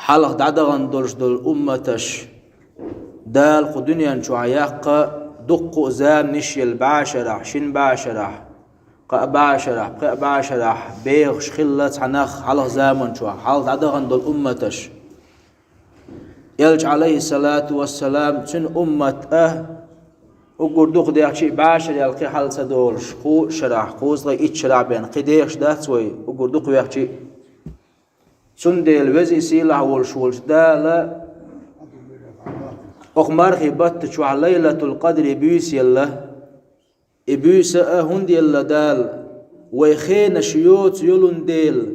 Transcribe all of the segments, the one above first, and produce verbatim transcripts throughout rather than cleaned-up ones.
Хьалха дӀадахана долуш долу умматаш Дала кху дуьнен чохь яккха дуккха а заманаш елла бӀешарахь, шина бӀешарахь, кхаа бӀешарахь, пхеа бӀешарахь бехаш хилла цхьа нах хьалха заман чохь, хьалха дӀадахана долу умматаш. Элча, Ӏалайхиссалату вассалам, цуьнан уммат а, уггар дукха дехча а, бӀешарел кхин хьал ца долуш, кхузткъа шарахь, кхузткъе итт шарахь бен кхин дехаш дац вай, уггар дукха вехча а. Цундела Веза а, Сийлахь волуш волчу Дала окху мархи батта чохь Лайлатул-Къадри буьйса елла. И буьйса а хӀунда елла Дала? Вай хенаш йоцу йолун дела,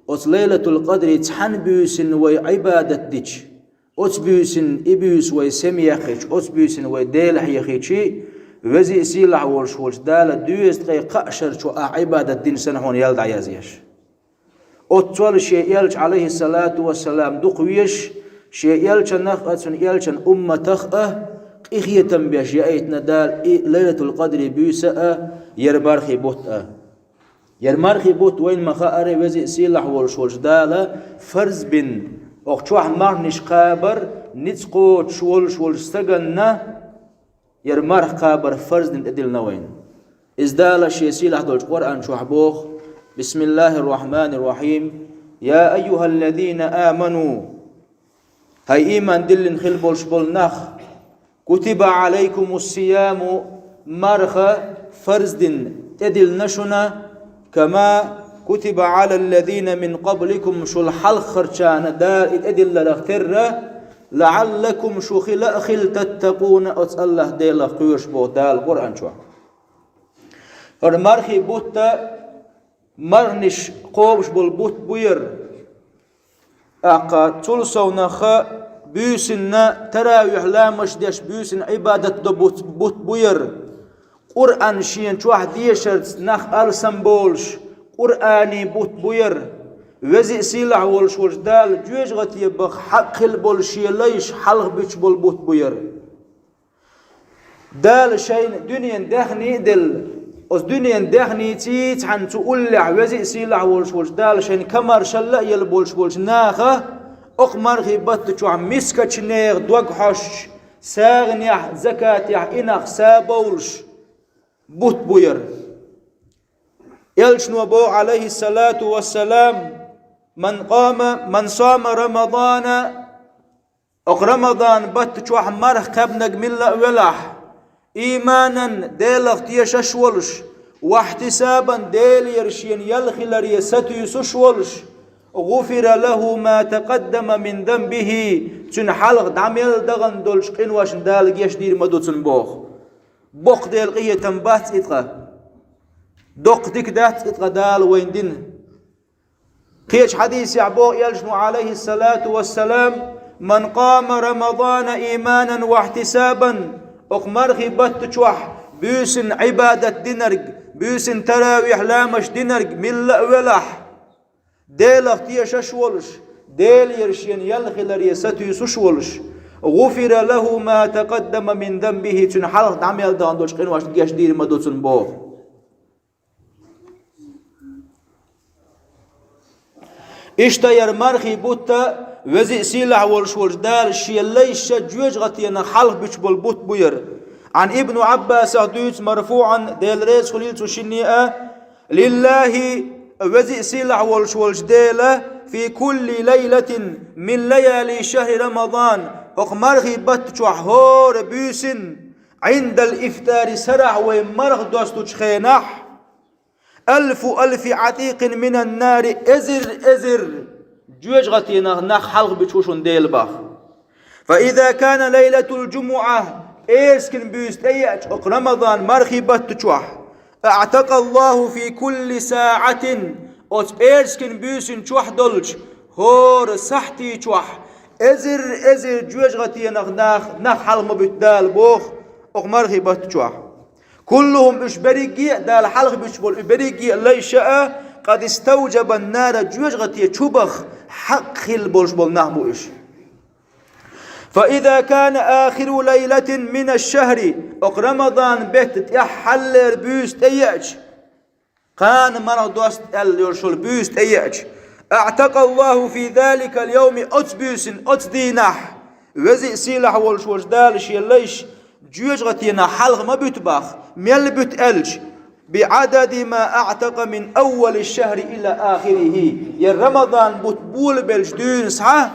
оцу Лайлатул-Къадри цхьана буьйсина вай Ӏибадат дича, оцу буьйсина и буьйса вай сема яххича, оцу буьйсина вай Дела хьехийча, Веза а, Сийлахь волуш волчу Дала доьзткъе кхаа шар чу ахь Ӏибадат дина санна хьуна ял дӀаязъеш. Оццул шен элча, Ӏалайхиссалату вассалам, дукха везаш, шен элчанах а, цуьнан элчан умматах а къинхетам беш яийтина Дала и Лайлатул-Къадри буьйса а, яра мархи бутт а. Яра мархи бутт вайна ма хаъара, Веза а, Сийлахь волуш волчу Дала фарз бина, окху чохь мархнаш кхабар ницкъ кхочуш волуш волчу стаганна, яра марха кхабар фарз дина тӀедиллина вайна. Иза Дала шен сийлахь долчу Къуръан чохь боху: «Бисмиллахир-рахманир-рахим. Я айюхаллазина аману, хӀай ийман диллина хила болуш болу нах, кутиба Ӏалайкумус-сияму, марха фарз дина тӀедиллина шуна, кама кутиба Ӏалаллазина мин къабликум, шул хьалхарчарна Дала и тӀедилларх терра, лаӀаллакум, шу хила а хила, таттакъуна, оцу АллахӀ Делах кхоьруш», боху Дала Къуръан чохь. ХӀара мархи бутт а мархнаш кхобуш болу бутт бу яра. ТӀаккха цул совнаха буьйсанна таравихь ламаш деш, буьйсанна Ӏибадат до бутт, бутт бу яра. Къуръан шена чохь дешарца нах алсам болуш, Къуръани бутт бу яра. Веза а, Сийлахь волуш волчу Дала жоьжахате баха хьакъ хила болу шен лайш хьалха буьтуш болу бутт бу яра. Дала шайна дуьненан даьхни а делла, оцу дуьненан даьхнийций цхьаьна цу уллехь Веза а, Сийлахь волуш волчу Дала шайна комаьршалла а елла болуш болчу наха, окху мархи батта чохь мискачу нехан дог хьоьстуш, сагӀанехь, закатехь, инах са бовлуш бутт бу яра. Элчано боху, Ӏалайхиссалату вассалам: «Ман къама, ман сама Рамадана», окху Рамадан батта чохь марха кхаьбнарг милла а велахь, ийманан, Делах тешаш волуш, вахьтисабан, Делера шена ял хиларе сатуьйсуш волуш, гӀуфира лахӀу ма такъаддама мин занбихӀи, цуьнан хьалха дӀа мел дахана долчу къиношна Дала гечдийр ма ду цунна боху. Боккха Делан къинхетам бац и ткъа? Доккха дика дац и ткъа Дала вайна дина? Кхечу хьадисехь боху элчано, Ӏалайхиссалату вассалам: «Ман къама Рамадана ийманан вахьтисабан», окху мархи батта чохь буьйсанна Ӏибадат динарг, буьйсанна таравихь ламаш динарг милла а велахь, Делах тешаш волуш, Делера шена ял хиларе сатуьйсуш волуш, гӀуфира лахӀу ма такъаддама мин занбихӀи, цуьнан хьалха дӀа мел дахана долчу къиношна гечдийр ма ду цунна боху. Иштта яра мархи бутт а Веза а, Сийлахь волуш волчу Дала шен лайша жоьжахатенах хьалха буьтуш болу бутт бу яра. Ӏан Ибну Ӏаббасах дуьйцу марфуӀан, Дела реза хуьлийла цу шинна а: «ЛиллахӀи, Веза а, Сийлахь волуш волчу Дела, фи кулли лайлатин мин лаяли шахӀри Рамадан», окху мархи батта чохь хӀора буьйсанна, Ӏиндал ифтари, сарахь вай марха достучу хенахь, «алфу алфи Ӏатикъин минан нари», эзар-эзар жоьжахатенах нах хьалха буьтуш ву шуна Дела боху. «Фа иза кана лайлатул жумуӀа», пӀераскан буьйса тӀееача окху Рамадан мархи батта чохь, «аӀтакъаллахӀу фи кулли саӀатин», оцу пӀераскан буьйсанна чохь долчу хӀора сахьтий чохь эзар-эзар жоьжахатенах нах, нах хьалха ма буьту Дала боху окху мархи батта чохь. «КуллухӀум», уьш берриге а, Дала хьалха буьтуш болу и берриге а лайша а, «къад иставжабан нара», жоьжахате чу баха хьакъ хилла болуш болу нах бу уьш. «Фа иза кана ахиру лайлатин минаш шахӀри», окху Рамадан бетта тӀаьххьаллера буьйса тӀееача, кхана марха доста аьлла йолуш йолу буьйса тӀееача, أعتق الله في ذلك اليوم, оцу буьйсанна, оцу дийнахь, веза а сийлахь волуш волчу Дала шен лайш жоьжахатенах хьалха ма буьту боху, мел буьту аьлча, بعدد ما أعتق من أول الشهر إلى آخره, я Рамадан бутт болабелча дуьйна схьа,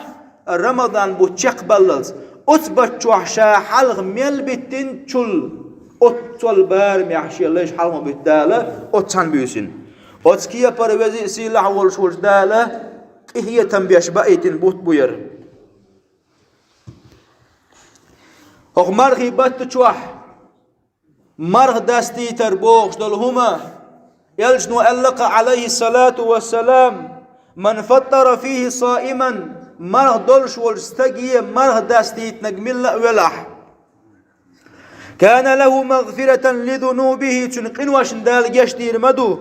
Рамадан бутт чекхбаллалц, оцу баттахь ша хьалха мел биттинчул, оццул барамехь шен лайш хьалха ма буьту Дала оцу цхьана буьйсанна. Оцу кепара веза а сийлахь волуш волчу Дала къинхетам беш баийтина бутт бу яра. ХӀокху мархийн баттахь марха дастийтар бохуш долу хӀума, элчано аьлла-кх, Ӏалайхиссалату вассалам: «من فطر فيه صائما», марха долуш волчу стаге марха дастийтинарг милла а велахь, «كان له مغفرة لذنوبه», цуьнан къиношна Дала гечдийр ма ду,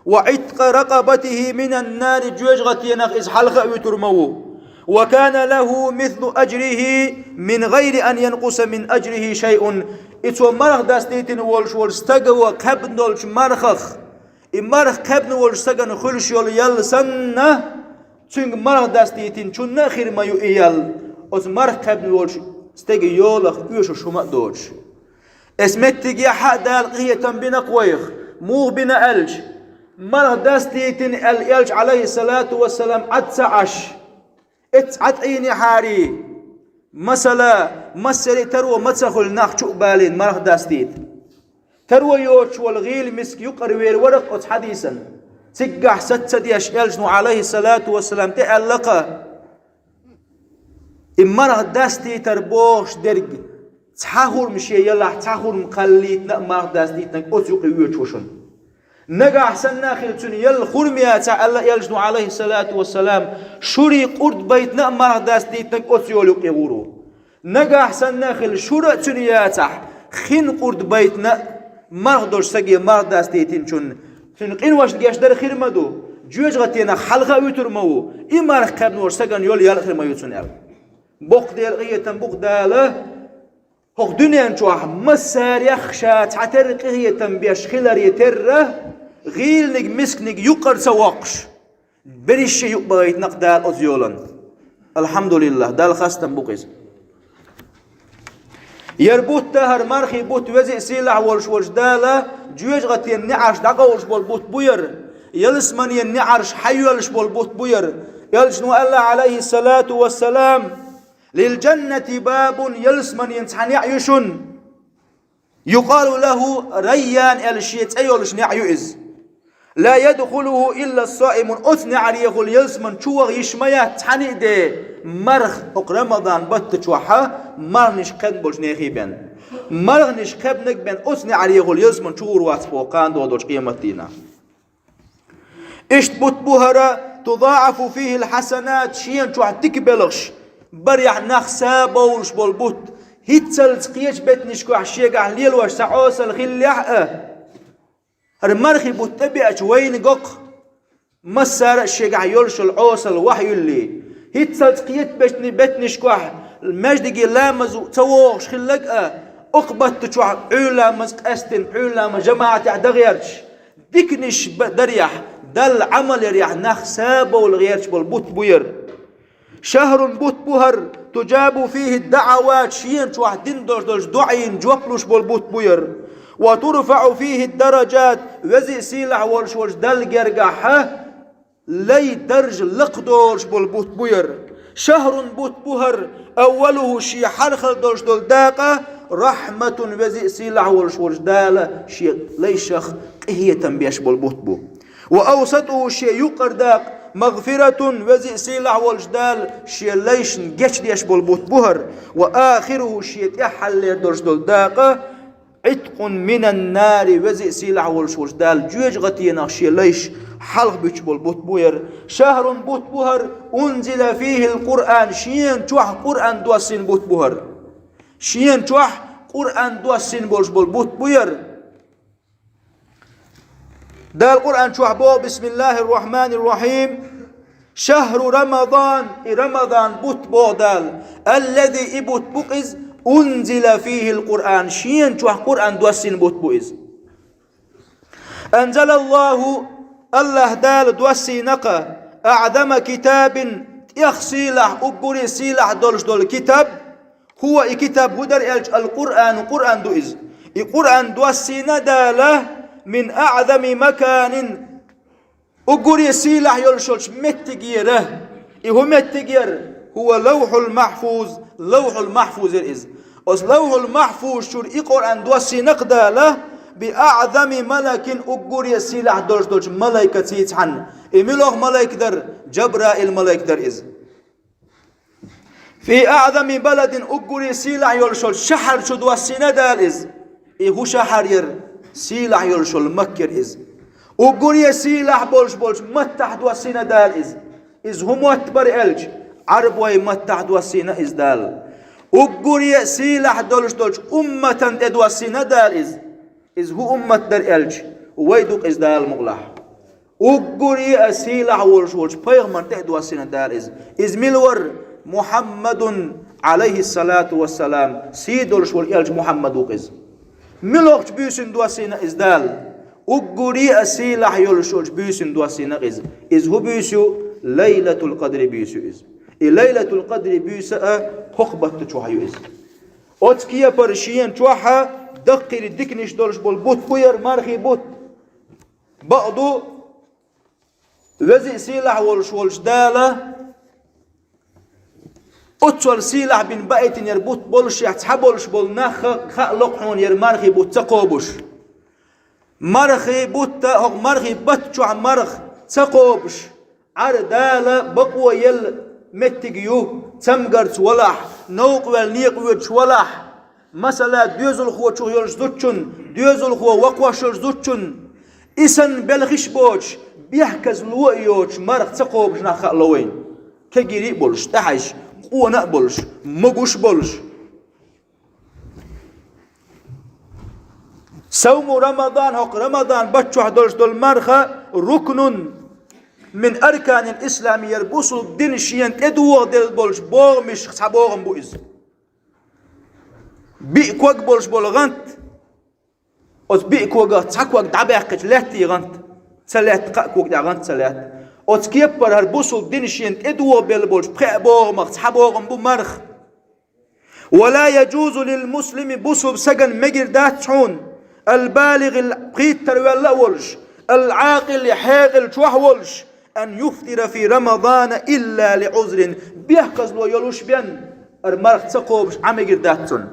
«وعتق رقبته من النار», жоьжахатенах иза хьалха а вуьтур ма ву, «وكان له مثل أجره من غير أن ينقص من أجره شيء». И цо марха дастийтина волуш волчу стага кхаьбна долчу мархах, и марха кхаьбна волчу стагана хуьлуш йолу ял санна, цуьнга марха дастийтинчунна а хир ма ю и ял, оцу марха кхаьбна волчу стеган йолах оьшуш хӀума а доцуш. Эс меттигехь а Дала къинхетам бина-кх вайх, муха бина аьлча, марха дастийтина аьлла элча, Ӏалайхиссалату вассалам, Ӏад ца Ӏаш, эцца Ӏад Ӏийнехьарий, масала, массаре а таро ма ца хуьлу нах чу а балийна марха дастийта. Таро йоцуш волу гӀийла миска юкъара вер вара-кх оцу хьадисана. Циггахь саца ца деш элчано, Ӏалайхиссалату вассалам, тӀе аьлла-кх: «И марха дастийтар бохуш дерг, цхьа хурма шен ялахь, цхьа хурма кхаллийтина а марха дастийтинарг оцу юкъе воьдуш ву шуна. Нагахь санна а хила цуьнан ял хурма яцахь», аьлла элчано, Ӏалайхиссалату вассалам, шурий къурд байтина а марха дастийтинарг оцу йолу юкъе гӀур ву. Нагахь санна а хила шура а цуьнан яцахь, хин къурд байтина а марха долуш стаге марха дастийтинчунна, цуьнан къиношна гечдар хир ма ду, жоьжахатенах хьалха а вуьтур ма ву, и марха кхаьбна волчу стагана йолу ял а хир ма ю цунна аьлла. Боккха Делан къинхетам бу-кх Дала, хӀокху дуьнен чохь массарех ша цхьатерра къинхетам беш хиларе терра, гӀийланиг, мисканиг юкъара ца воккхуш, берриш а юкъабахийтина-кх Дала оцу йолана. АлхьамдулиллахӀ, Далла хастам бу-кх иза. Яра бутт, хӀара мархийн бутт, веза а сийлахь волуш волчу Дала жоьжахатин неӀарш дӀакъовлуш болу бутт бу яра, ялсаманин неӀарш хьайоьллуш болу бутт бу яра. Элчано аьлла, Ӏалайхиссалату вассалам: «للجنة باب», ялсаманин цхьа неӀ ю шуна. «يقال له ريان», аьлла шен цӀе йолуш неӀ ю иза. «لا يدخله إلا الصائمون», оцу неӀарехула ялсамани чу ваха йиш ма яц цхьаьннан а де, марха, хӀокху Рамадан баттачохь марханаш кхаьбна болчу нехан бен. Марханаш кхаьбнарг бен оцу неӀарехула ялсамани чу гӀур вац боху кхана догӀу долчу къематдийнахь. Иштта бутт бу хӀара, «تضاعف فيه الحسنات», шена чохь дика белхаш барехь нах сабовлуш болу бутт, хӀинццалц кхечу беттанашкахь шегахь лелош цхьа Ӏесалла хиллехь а. ХӀара мархийн бутт тӀебеача вайна го-кх, массара а шегахь йолуш йолу Ӏесалла вахьа юьллий. ХӀинццалц кхечу беттан-, беттанашкахь маьждиге ламаза ца вогӀуш хилларг а, оцу баттачохь Ӏуьйра ламаз къаьстина, Ӏуьйра ламаз жамаӀатехь дан гӀерташ, диканаш ба-, дарехь, Далла Ӏамал ярехь нах сабовла гӀерташ болу бутт бу яра. «شهر», бутт бу хӀара, «تجاب فيه الدعوات», шена чохь дина долуш долчу доӀийн жоп луш болу бутт бу яра. «وترفع فيه الدرجات», веза а сийлахь волуш волчу Далла гергахь лай даржа лакхадолуш болу бутт бу яра. «شهر», бутт бу хӀара, «أوله», шен хьалхара долуш долу дакъа, «رحمة», веза а сийлахь волуш волчу Дала шен лайшах къинхетам беш болу бутт бу. «وأوسطه», шен юкъара дакъа, «مغفرة», веза а сийлахь волчу Дала шен лайшна гечдеш болу бутт бу хӀара. «وآخره», шен тӀаьххьаллера долуш долу дакъа, «عتق من النار», веза а сийлахь волуш волчу Дала жоьжахатенах шен лайш хьалха буьтуш болу бутт бу яра. «شهر», бутт бу хӀара, «أنزل فيه القرآن», шена чохь Къуръан доссийна бутт бу хӀара. Шена чохь Къуръан доссийна болуш болу бутт бу яра. Дала Къуръан чохь боху: «بسم الله الرحمن الرحيم. شهر رمضان», и Рамадан бутт боху Дала, «الذي», и бутт бу-кх иза, «أنزل فيه القرآن», шена чохь Къуръан доссийна бутт бу иза. «أنزل الله», АллахӀ Дала доссийна-кх, أعظم كتاب, тӀех сийлахь, уггаре сийлахь долуш долу китаб, هو, и китаб хӀун дара аьлча, القرآن, Къуръан ду иза. И Къуръан доссийна Дала من أعظم مكان, уггаре сийлахь йолуш йолчу меттигера. И хӀун меттигера? هو اللوح المحفوظ, Лавхьул Махьфуз яра иза. Оцу Лавхьул Махьфуз чуьра и Къуръан доссийна-кх Дала بأعظم ملك, уггаре сийлахь долуш долчу малайкаца цхьаьна. И муьлха малайк дара? Джабраил малайк дара иза. في أعظم بلد, уггаре сийлахь йолуш йолчу шахьар чу доссийна Дала иза. И хӀун шахьар яра? Сийлахь йолуш йолу Макка яра иза. Уггаре сийлахь болуш болчу маттахь доссийна Дала иза. Иза хӀун мотт бара аьлча, Ӏарбойн маттахь доссийна иза Дала. Уггаре а сийлахь долуш долчу умматан тӀе доссийна Дала иза. Иза хӀун уммат дара аьлча, вай ду-кх иза Дала мукъалахь. Уггаре а сийлахь волуш волчу пайхамар тӀе а доссийна Дала иза. Иза мила вара? محمد, عليه الصلاة والسلام, сий долуш волу элча Мухьаммад ву-кх иза. Муьлхачу буьйсина доссийна иза Дала? Уггаре а сийлахь йолуш йолчу буьйсина доссийна иза. Иза хӀун буьйса ю? Лайлатул-Къадри буьйса ю иза. И Лайлатул-Къадри буьйса а хӀокху батта чохь ю иза. Оцу кепара шена чохь а даккхийра диканаш долуш болу бутт бу яра, мархий бутт. Бакъ ду, веза а сийлахь волуш волчу Дала оццул сийлахь бина баийтинера бутт болушехь, цхьаболуш болу нах а хаа ло-кх хьуна яра мархий бутт ца кхобуш. Мархий бутт а, хӀокху мархий батта чохь марха ца кхобуш, Ӏар Дала бакъо елла меттиг ю, цамгарца валахь, новкъа ваьлла некъа воьдуш валахь. Масала, доьзалхочух йолчу зудчун, доьзалхо вакхош йолчу зудчун, и санна белхаш боцуш, бехказло а йоцуш марха ца кхобуш нах хаа ло вайна. Кегийрий а болуш, тӀехьаьжча, къона а болуш, могуш а болуш. صوم رمضان, хӀокху Рамадан бат чохь долуш долу марха, ركن من أركان الإسلام, яра бусулба дин шена тӀедогӀу делла болчу богӀамашех цхьа богӀам бу иза. Биъ ког болуш болу гӀант, оцу биъ когах цхьа ког дӀабаьккхича лаьттий гӀант ца лаьтта, кхаа кога тӀехь гӀант ца лаьтта. Оцу кепара хӀара бусулба дин шена тӀедогӀу белла болчу пхеа богӀамах цхьа богӀам бу марха. ولا يجوز للمسلم, бусулба сагана мегар дац хьуна, البالغ, пхийттара ваьлла а волуш, العاقل, хьекъал чохь а волуш, أن يفطر في رمضان إلا لعذر, бехказло йолуш бен, хӀара марха ца кхобуш Ӏан мегар дац цунна.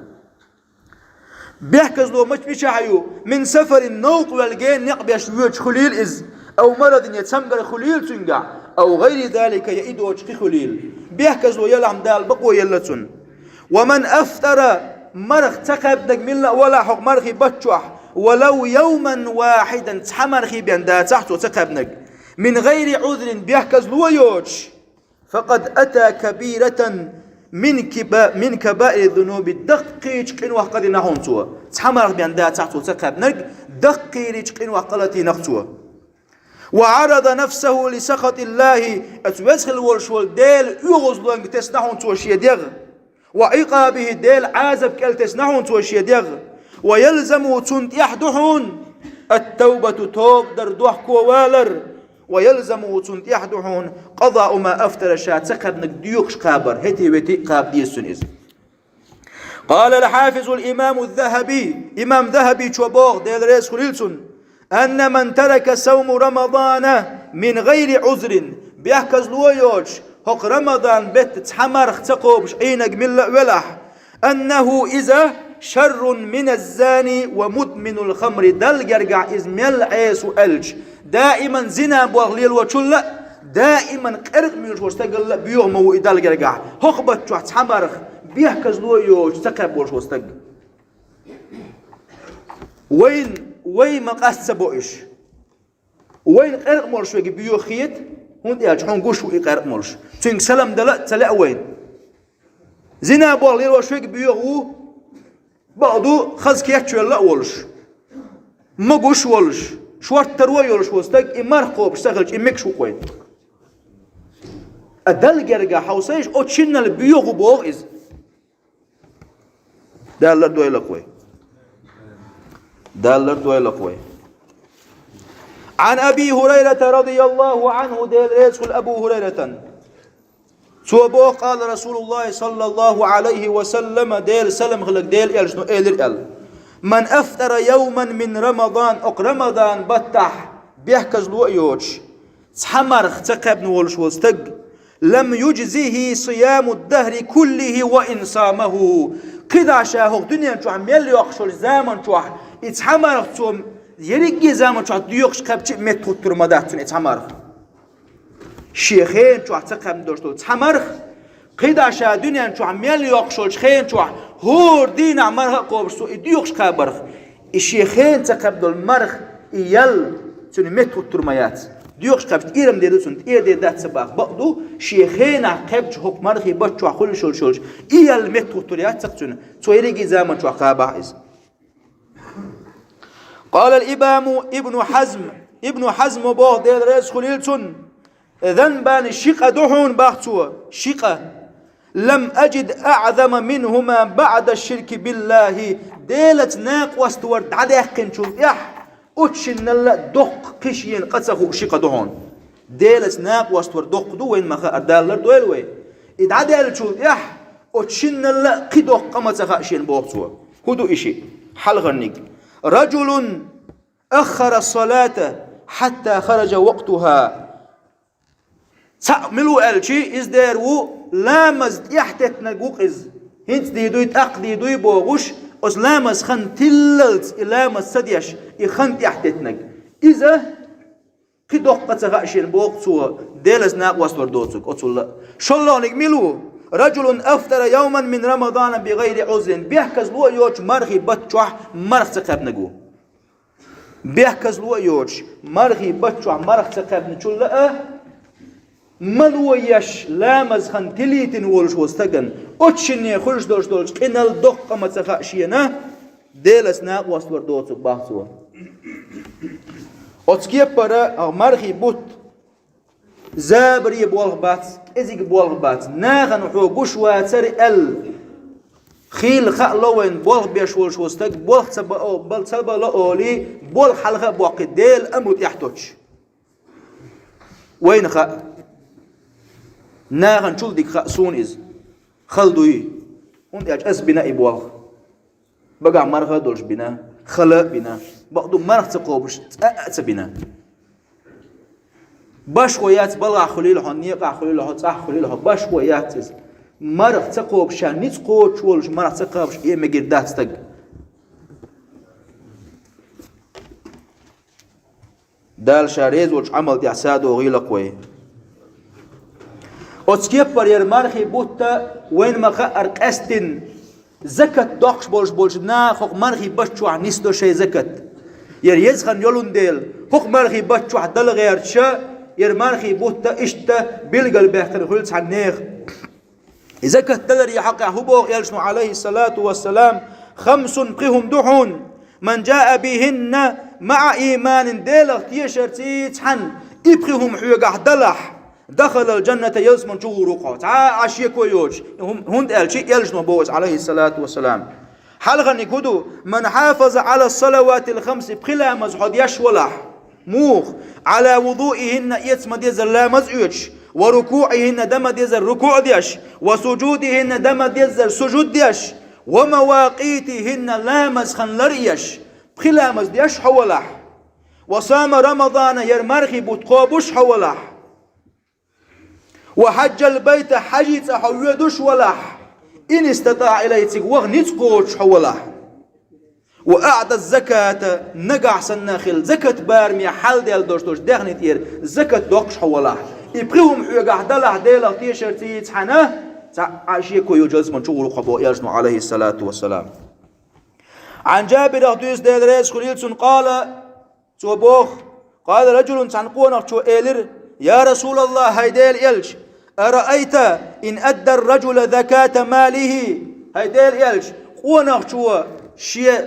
Бехказло мичахь ю? من سفر, новкъа ваьлла гена некъ беш воьдуш хуьлийла иза, أو مرض, я цамгар хуьлийла цуьнгахь, أو غير ذلك, я и доцуш кхин хуьлийла. Бехказло ялахь-м Дала бакъо елла цунна. ومن أفطر, марха ца кхаьбнарг милла а валахь хӀокху мархий бат чохь, ولو يوما واحدا, цхьа мархий бен дацахь цо ца кхаьбнарг, من غير عذر, бехказло йоцуш, فقد أتى كبيرة من كبا-, من كبائر الذنوب, даккхийчу къинойх къа дина хьуна цо. Цхьа марха бен дацахь цо ца кхаьбнарг, даккхийчу къинойх къа латийнарг цо. وعرض نفسه لسخط الله, оцу веза хилла волуш волу Делан оьгӀазлонга тесна хьуна цо шен дегӀ. وعقابه, Делан Ӏазап кӀел тесна хьуна цо шен дегӀ. ويلزمه, цунна тӀехь ду хьуна, التوبة, тоба дар, дохко валар. ويلزمه, цунна тӀехь ду хьуна, قضاء ما أفطر, ша ца кхаьбнарг доькъуш кхабар, хӀетий-ветий кхаба деза цунна иза. قال الحافظ الإمام الذهبي, имам ЗахӀабичо боху, Дела реза хуьлийла цунна: أن من ترك صوم رمضان من غير عذر, бехказло йоцуш, хӀокху Рамадан бетта цхьа марха ца кхобуш Ӏийнарг милла а велахь, أنه, иза, شر من الزاني ومدمن الخمر, Далла гергахь иза мел Ӏеса ву аьлча, даиман зина болх лелочул а, даиман къеркъа муьйлуш волчу стагал а боьха ма ву и Далла гергахь. ХӀокху бат чохь цхьа марха, бехказло йоцуш, ца кхаьбна волуш волу стаг. Вайн, вай ма къаста ца бо уьш. Вайна къеркъа молуш верг боьха хета, хӀунда аьлча хьуна гуш ву и къеркъа молуш. Цуьнга салам дала а ца лаьа вайна. Зина болх лелош верг боьха ву, бакъ ду, хаза кечвелла а волуш, могуш а волуш, шорттаро а йолуш волу стаг, и марха кхобуш ца хилча, и мегаш ву-кх вайна. Ткъа Далла гергахь хьовсийша, оцу шиннал боьха ву боху иза. Дала лардойла-кх вай. Дала лардойла-кх вай. عن أبي هريرة رضي الله عنه, Дела реза хуьлда Абу Хурайратан. Цо боху, قال رسول الله صلى الله عليه وسلم, Делан салам хиларг Делан элчано элира аьлла: من أفطر يوما من رمضان, оцу Рамадан баттахь бехказло а йоцуш, цхьа марха ца кхаьбна волуш волу стаг, لم يجزه صيام الدهر كله وإن صامه. КхидӀа ша хӀокху дуьнен чохь мел йоккхуш йолчу заман чохь и цхьа марха цо ерриге заман чохь доьхуш кхаьбча а меттахӀуттур ма дац цунна и цхьа марха. Шен хенан чохь ца кхаьбна долуш долу цхьа марха, кхидӀа ша дуьнен чохь мел йоккхуш йолчу хенан чохь хӀора дийнахь марха а кхобуш цо и доьхуш кхабарх, и шен хенан ца кхаьбна долу марха, и ял цуьнан меттахӀуттур ма яц. Доьхуш кхаьбча тӀера ма дер ду цунна, тӀера дер дац ца боху. Бакъ ду, шен хенахь кхаьбча хӀокху мархийн баттахь хуьлуш йолуш йолчу и ял меттахӀуттур яц-кх цуьнан, цо ерриге заман чохь кхабахь иза. قال الإمام ابن حزم, Ибн Хьазма боху, Дела реза хуьлийла цунна: ذنبان, ши къа ду хьуна, боху цо, ши къа. لم أجد أعظم منهما بعد الشرك بالله. Делаца накъост вар дӀадаьккхинчул тӀаьхьа оцу шиннал а доккха кхин шена къа ца хуу ши къа ду хьуна. Делаца накъост вар доккха ду, вайна ма-хаъара, Дала лардойла вай. И дӀадаьллачул тӀаьхьа оцу шиннал а кхин доккха къа ма ца хаьа шена, боху цо. ХӀун ду и шиъ? Хьалхарниг: رجل أخر الصلاة حتى خرج وقتها. Цхьаъ мила ву аьлча, иза дера ву, ламаз тӀехь теттинарг ву-кх иза. ХӀинца дийр дуй, тӀаккха дийр дуй бохуш, оцу ламаз хан тиллалц и ламаз ца деш, и хан тӀехь теттинарг. Иза кхин доккха къа ца хаьа шена, боху цо, Делаца накъост вар доцург оцул а. ШолгӀаниг мила ву? رجل أفطر يوما من رمضان بغير عذر. Бехказло а йоцуш мархийн баттахь марха ца кхаьбнарг ву. Бехказло а йоцуш мархийн баттахь марха ца кхаьбначул а, мало еш ламаз хан тилийтина волуш волу стагана, оцу шинне хуьлуш долуш долчу къинал доккха къа ма ца хаьа шена, Делаца накъост вар доцург, боху цо. Оцу кепара, а, мархийн бутт забаре болх бац, кӀезиг болх бац, нахана хьо гуш вацара аьлла. Хийла хаало вайна, болх беш волуш волу стаг болх ца бо-, бал-, ца бало олий, болх хьалха а боккхий, Делан амру тӀехь тоттуш. Вайна хаьа. Нахана чул дика хаьа суна иза. Хала дуй. ХӀунда аьлча ас бина и болх. Багахь марха а долуш бина, хала а бина. Бакъду, марха ца кхобуш, цкъа а ца бина. Башхо яц, балхахь хуьлийла хьо, некъахь хуьлийла хьо, цӀахь хуьлийла хьо, башхо яц иза. Марха ца кхобуш, ша ницкъ кхочуш волуш, марха ца кхобуш, и мегар дац стаг. Дала Ша реза волчу Ӏамал тӀехь садогӀийла-кх вай. Оцу кеппара яра мархийн бутт а вайна ма-хаъара къаьстина закат доккхуш болуш болчу наха хӀокху мархийн баттахь нисдо шайн закат. Яра еза хан йолун дела, хӀокху мархийн баттахь дала гӀерташ а, яра мархийн бутт а иштта билгалбаьккхина хуьлу цхьана нехан. И закат даларе хьакъехь хӀун боху элчано, Ӏалайхиссалату вассалам? «Хамсун», пхи хӀума ду хьуна, «ман жаа бихинна маӀа ийманин», Делах тешарций цхьаьна и пхи хӀума хьоьгахь далахь, «дахалал жанната», ялсамани чу гӀур ву-кх хьо. Цхьа а шеко йоцуш, хӀун-, хӀунда аьлча элчано боху иза, Ӏалайхиссалату вассалам. Хьалхарниг хӀун ду? «Ман хьафаза Ӏала салаватил хамси», пхи ламаз хьо деш валахь. Муха? «Ӏала вудуихинна», эца ма-деззара ламаз оьцуш, «ва рукуихинна», дан ма-деззара рукуӀ деш, «ва сужудихинна», дан ма-деззара сужуд деш, «ва мавакъитихинна», ламаз хан лар а еш, пхи ламаз деш хьо валахь. «Ва сама Рамадана», яра мархийн бутт кхобуш хьо валахь. «Ва хьаджал байта», хьажий цӀа хьо воьдуш валахь, «ин истатаӀа илайхи», цига ваха ницкъ кхочуш хьо валахь. «Ва аӀта заката», нагахь санна хила закат бараме хьал дел долуш долчу даьхни тӀера закат доккхуш хьо валахь. И пхи хӀума хьоьгахь далахь Делах тешарций цхьаьна, цхьа а шеко йоцуш ялсамани чу гӀур ву-кх хьо боху элчано, Ӏалайхиссалату вассалам. Ӏан Жабирах дуьйцу, Дела реза хуьлийла цунна, къала, цо боху: «Къала раджулун», цхьана къонахчо элира: «Я Расулаллах, хӀай Делан элча, араайта ин адда ар-раджула заката малихи?» ХӀай Делан элча, къонахчо шен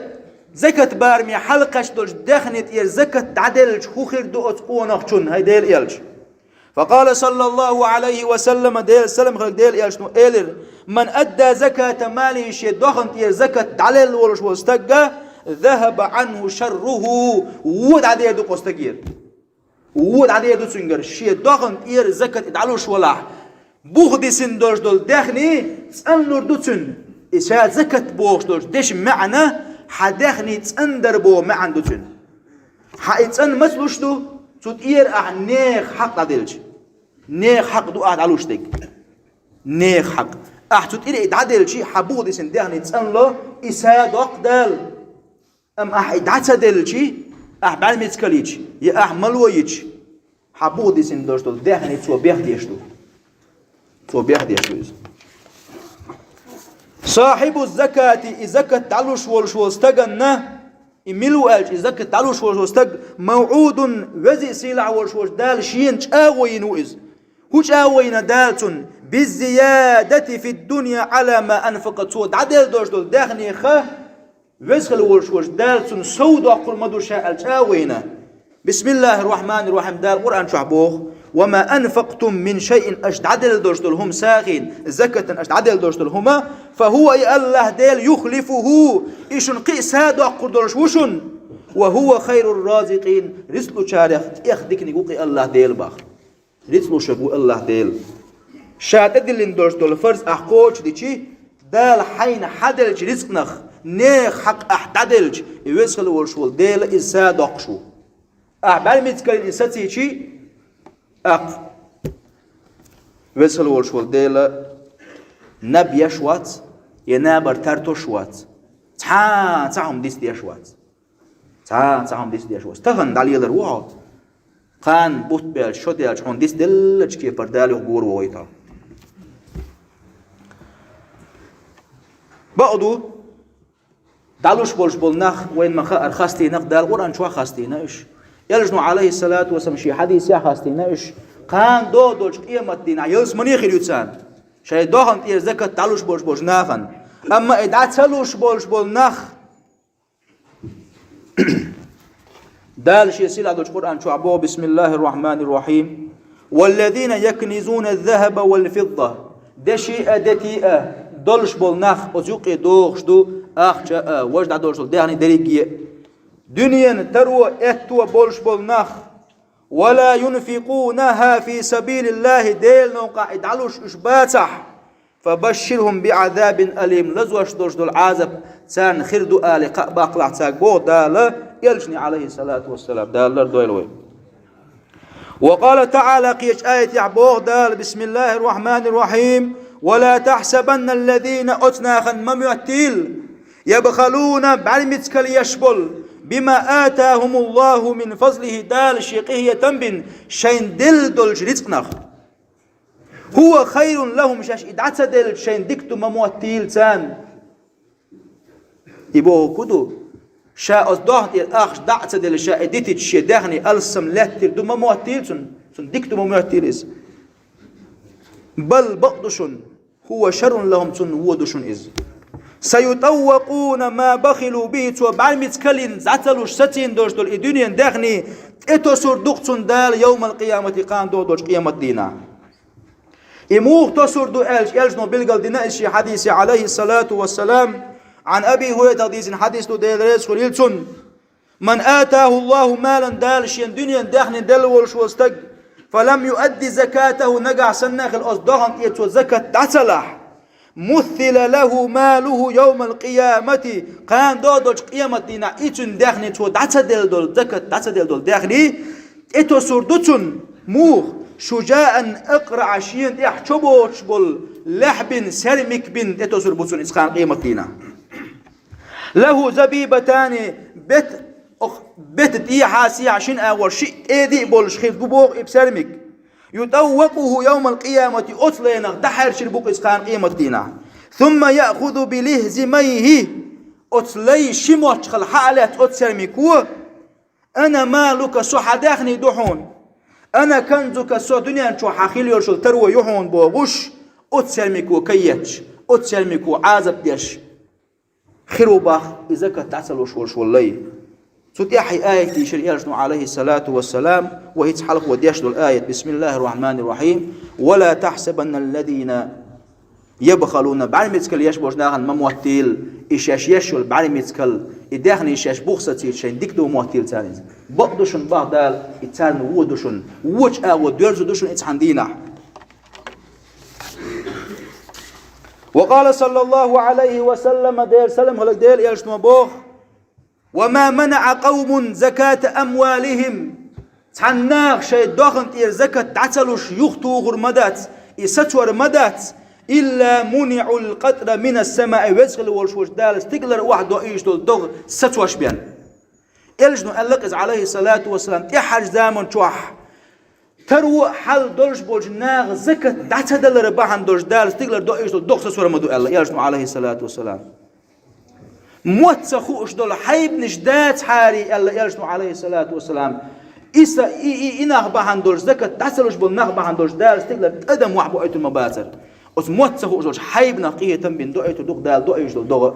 закат бараме хьалакхаьчна долчу даьхни тӀера закат дӀаделлача хӀун хир ду оцу къонахчун, хӀай Делан элча? Факъала саллаллаху Ӏалайхи ва саллама, Делан салам хилла Делан элчано элира: «Ман адда заката малихи», шен даьхни тӀера закат дӀалелла волуш волу стагга, «захаба Ӏанху шарруху», вон дӀадер ду-кх оцу стагера. Вон дӀадер ду цуьнгара, шен дохана тӀера закат и дӀалуш валахь, бух дисина долуш долу даьхни цӀанлур ду цуьнан. И ша закат бохуш долчу дешан маьӀна хьан даьхни цӀандар боху маьӀна ду цуьнан. Хьан и цӀан маца луш ду? Цу тӀера ахь нехан хьакъ дӀаделча. Нехан хьакъ ду ахь дӀалуш дерг. Нехан хьакъ. Ахь цу тӀера и дӀаделчи, хьан бух дисина даьхни цӀанло, и са доккху Дала. Амма ахь и дӀа ца делчи, ахь бӀаьрмецкал йича, я ахь мало йича, хьан бух дисина долуш долу даьхни цо бехдеш ду. Цо бехдеш ду иза. Сахьибу закати, и закат дӀалуш волуш волу стаганна, и мила ву аьлча, и закат дӀалуш волуш волу стаг, мавъудун, веза а сийлахь волуш волчу Дала шена чӀагӀо йина ву иза. ХӀун чӀагӀо йина Дала цунна? Биззиядати фид-дунья Ӏала ма анфакъа, цо дӀаделла долуш долу даьхнеха, веза хила волуш волчу Дала цунна сов доккхур ма ду ша аьлла чӀагӀо йина. Бисмиллахир-рахманир-рахим, Дала Къуръан чохь боху: «Ва ма анфактум мин шайин», аша дӀаделла долуш долу хӀума, сахин, закатан аша дӀаделла долуш долу хӀума, фа хӀува, и Аллах Дела, юхлифуху, и шуна кхин а са доккхур долуш ву шуна, ва хӀува хайрур-разикъин, рицкъ лучарех тӀех диканиг ву-кх и Аллах Дела боху. Рицкъ лушарг ву Аллах Дела. Ша тӀедиллина долуш долу фарз ахь кхочушдичи, Дала хьайна хьан деллачу рицкъанах нехан хьакъ ахь дӀаделча, и веза хила волуш волу Дела иза са доккхуш ву. Ахь бӀаьрмецкал йина и сацийчи, ахь веза хила волуш волу Дела наб еш вац, я набар тартош вац. Цхьа, цхьа хӀума дицдеш вац. Цхьа, цхьа хӀума дицдеш вац. Тахана дӀалелар ву хьо. Кхана бутт баьлча, шо даьлча, хьуна дицделлачу кепара Дала юха гора вохуьйту хьо. Бакъ ду, дӀалуш болуш болу нах вайна ма-хаъара хастийна-кх, Дала Къуръан чохь хастийна уьш. Элчано, Ӏалайхиссалату вассалам, шен хьадисехь хастийна уьш. Кхана догӀу долчу къематдийнахь ялсамане хир ю царна, шайн дохана тӀера закат дӀалуш болуш болчу нахана. Амма и дӀа ца луш болуш болу нах, Дала шен сийлахь долчу Къуръан чохь боху: «Бисмиллахир-рахманир-рахим. Валлазина якнизуна аз-захаба вал-фидда». Деши а, дети а долуш болу нах оцу юккъе дохуш ду, ахча а, важа дӀадолуш долу даьхни дерриге а. Дуьненан таро, аьтто болуш болу нах. «Ва ла юнфикъунаха фи сабилиллахи», Делан новкъахь и дӀалуш уьш бацахь, «фабашширхум биӀазабин алим», лазош долуш долу Ӏазап царна хир ду алий кхаъ баккхалахь цаьрга, боху Дала элчане, Ӏалайхиссалату вассалам, Дала лардойла вай. Ва къала таӀала, кхечу аятехь боху Дала: «Бисмиллахир-рахманир-рахим. Ва ла тахсабанна аллазина», оцу нахана ма моьттийла, «ябхалуна», бӀаьрмецкал еш болу, «бима атахумуллаху мин фазлихи», Дала шен къинхетам бина шайна делла долчу рицкъанах. «Хува хайрун лахум», шаьш и дӀа ца делча шайна дика ду ма моттийла царна. И бохург хӀун ду? Ша оцу дохна тӀера ахча дӀа а ца делла, ша и дитича шен даьхни алссам лаьттар ду ма моттийла цунна, цунна дика ду ма моттийла иза. Бал, бакъ ду шуна, «хува шаррун лахум», цунна вон ду шуна иза. «СаютӀаввакъуна ма бахилу бихи», цо бӀаьрмецкал йина, дӀа ца луш сацийна долуш долу и дуьненан даьхни тӀетосур ду-кх цунна Дала йовмал-къиямати, кхана догӀу долчу къематдийнахь. И муха тосур ду аьлча, элчано билгал дина иза шен хьадисе, Ӏалайхиссалату вассалам, Ӏан Аби ХӀурайтах дийцина хьадис ду, Дела реза хуьлийла цунна. «Ман атаху Аллаху малан», Дала шена дуьненан даьхни делла волуш волу стаг, «фалам юадди закатаху», нагахь санна а хила оцу дохана тӀера цо закат дӀа ца лахь, «муссила лаху малуху йовмал-къиямати», кхана догӀу долчу къематдийнахь и цуьнан даьхни, цо дӀа ца делла долу закат, дӀа ца делла долу даьхни тӀетосур ду цунна. Муха? «Шужаан акъраӀа», шена тӀехь чо боцуш болу лаьхьа бина, саьрмик бина тӀетосур бу цунна иза кхана къематдийнахь. «Лаху забибатани», бет, ох, бета тӀехьа, сехьа шина агӀор шиъ тӀеди а болуш хир бу боху и саьрмик. «ЮтӀаввакъуху йовмал-къиямати», оцу лайнах дӀахьаьрчийр бу-кх иза кхана къематдийнахь. «Сумма яхузу билихзимайхи», оцу лайн ши мочхал хьа а лаьцна оцу саьрмико: «Ана малука», со хьан даьхни ду хьуна. «Ана канзука», со дуьнен чохь хьан хила йолуш йолу таро ю хьуна бохуш, оцу саьрмико каетташ, оцу саьрмико Ӏазап деш хир ву боху и закат дӀа ца луш волуш волу лай. Цу тӀехь и аят дийшира элчано, Ӏалайхиссалату вассалам, ва хӀинца хьалхо деш долу аят: «Бисмиллахир-рахманир-рахим. Ва ла тахсабанна аллазина ябхалуна», бӀаьрмецкал еш болчу нахана ма моттийла, И шаьш еш йолу бӀаьрмецкал, и даьхни шаьш бух сацийта шайн дика ду моттийла царна иза. Бакъ ду шуна бах Дала, и царна вон ду шуна, вочу агӀо доьрзу ду шуна и цхьана дийнахь. Ва къала саллаллаху Ӏалайхи ва саллама, Делан салам хилла Делан элчано боху: «Ва ма манаӀа къавмун заката амвалихим». Цхьана наха шайн дохна тӀера закат дӀа ца луш юхатухур ма дац, и сацор ма дац, «илла муниӀул къатра минас самаи», веза хила волуш волчу Дала стигалара охьадоуьйтуш долу догӀа сацош бен. Элчано аьлла-кх иза, Ӏалайхи салату ва салам, тӀаьххьарчу заман чохь таро а хьал долуш болчу наха закат дӀа ца далар бахьана долуш Дала стигалара доуьйтуш долу догӀа сацор ма ду аьлла, Элчано, Ӏалайхи салату ва салам. Мотт ца хууш долу хьайбанаш дацахьара аьлла, Элчано, Ӏалайхи салату ва салам. Иса, и, и, и нах бахьана долуш, закат дӀа ца луш болу нах бахьана долуш, Дала стигалара тӀадам охьабоуьйтур ма бацара. Оцу мотт ца хууш долчу хьайбанах къинхетам бина доуьйтур ду-кх Дала доуьйтуш долу догӀа.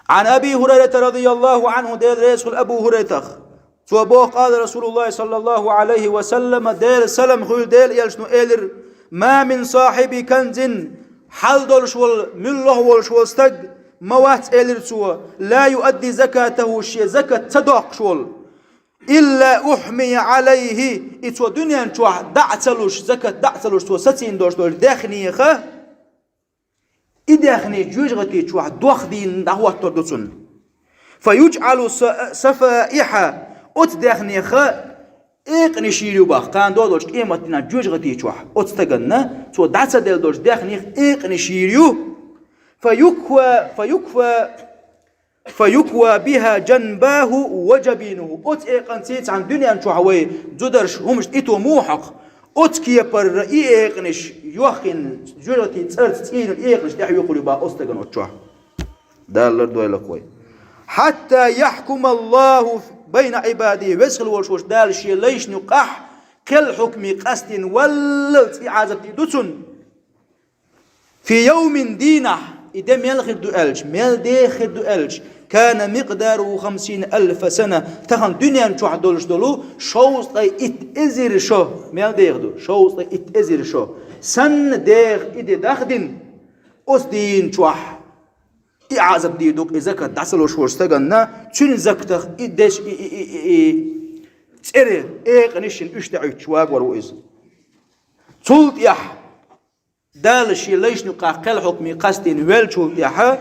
Ӏан Аби Хурайрата радияллаху Ӏанху, Дела реза хуьлда Абу Хурайтах. Цо боху, къала Расулуллахи саллаллаху Ӏалайхи ва саллама, Делан салам хуьлда Делан элчано элира: «Ма мин сахьиби канзин», хьал долуш волу, муьлхха а волуш волу стаг ма вац, элира цо, «ла юадди закатаху», шен закат ца доккхуш волу, «илла ухьмия Ӏалайхи», и цо дуьнен чохь дӀа а ца луш, закат дӀа а ца луш, цо сацийна долуш долчу даьхнеха, и даьхни жоьжахати чохь дох дийна дӀахӀоттор ду цунна. «Фа юджӀалу са-, сафаихьа», оцу даьхнеха экъанаш йийр ю боху, кхана догӀу долчу къематдийнахь жоьжахати чохь оцу стаганна, цо дӀа ца делла долчу даьхнех экъанаш йийр ю. «Фа юква, фа юква, фа юква биха джанбаху ва джабинуху». Оцу экъанций цхьана дуьнен чохь вай зударша хӀумаш тӀе ту мухьакх, оцу кепара и экъанаш йохкина, жоьжахати цӀарца цӀийнан экъанаш тӀехь юкъур ю боху оцу стагана оцу чохь. Дала лардойла-кх вай. «Хьатта яхькумаллаху байна Ӏибади», веза хила волуш волчу Дала шен лайшна юкъахь кхел хьукме къастийна валлалц и Ӏазап тӀе ду цунна. «Фи йовмин», дийнахь, и де мел хир ду аьлча, мел деха хир ду аьлча, «кана микъдаруху хамсина алфа сана», тахана дуьнен чохь долуш долу шовзткъе итт эзар шо, мел деха ду, шовзткъе итт эзар шо. Санна деха и де дахдина, оцу дийнан чохь и Ӏазап дийр ду-кх и закат дӀа ца луш волчу стаганна, цуьнан закатах и деш, и, и, и, и, и цӀера экъанаш йина уьш тӀе Ӏуьттуш вагор ву иза. Цул тӀаьхьа Дала шен лайшна юкъахь кхел хьукме къастийна веллачул тӀаьхьа,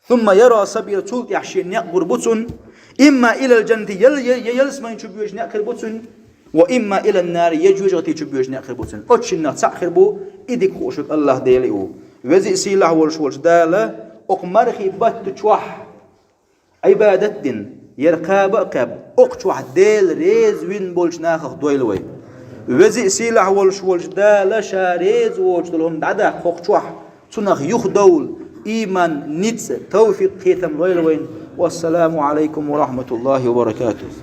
«сумма яра сабила», цул тӀаьхьа шен некъ гур бу цунна, «имма илал джаннати», я, я, я ялсамани чу боьдуш некъ хир бу цунна, «ва имма илан нари», я жоьжахати чу боьдуш некъ хир бу цунна. Оцу шиннах цхьаъ хир бу, и дика хууш верг АллахӀ Дела ву. Веза а сийлахь а волуш волчу Дала окху мархийн батта чохь Ӏибадат дина, яра кхаба а кхаьбна, окху чохь Дела реза вина болчу нахах дойла вай. Веза а сийлахь а волуш волчу Дала Ша реза воцуш долу хӀума дӀадаккха хӀокху чохь, цунах юхадовла, ийман, ницкъ, тавфикъ, кхетам лойла вайна. Вассаламу Ӏалайкум ва рахьматуллахӀи ва баракатухӀ.